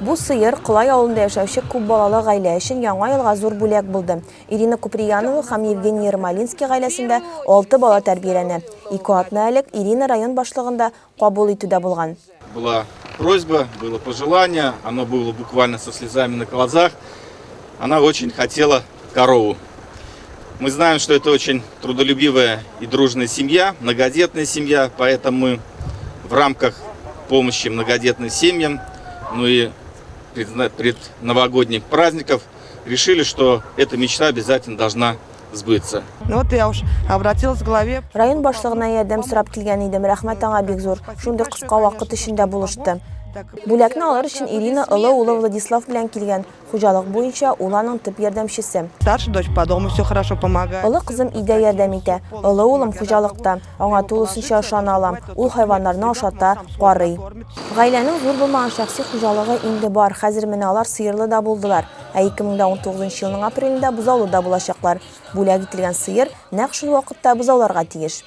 Бу сыер Колай авылында яшәүче күп балалы гаилә өчен Яңа елга зур бүләк булды. Ирина Куприянова һәм Евгений Ермолинский гаиләсендә алты бала тәрбияләнә. Ике атна элек Ирина район башлыгында кабул итүдә булган. Была просьба, было пожелание, оно было буквально со слезами на глазах. Она очень хотела корову. Мы знаем, что это очень трудолюбивая и дружная семья, многодетная семья, поэтому мы в рамках помощи многодетным семьям, ну и предновогодних праздников решили, что эта мечта обязательно должна сбыться. Ну вот я уж обратилась к главе. Район башлыгына ярдәм сорап килгән идем, рәхмәт аңа бик зур. Шундый кыска вакыт эчендә булышты. Бүләкне алыр өчен Ирина олы улы Владислав белән килгән. Хуҗалык буенча ул аның төп ярдәмчесе. Старшая дочь по дому все хорошо помогает. Олы кызым өйдә ярдәм итә, олы улым хуҗалыкта. Аңа тулысынча ышана алам. Ул хайваннарны ашата, карый. Гаиләнең зур булмаган шәхси хуҗалыгы инде бар. Хәзер менә алар сыерлы да булдылар. Ә 2019 елның апрелендә бозаулы да булачаклар. Бүләк ителгән сыер нәкъ шул вакытта бозауларга тиеш.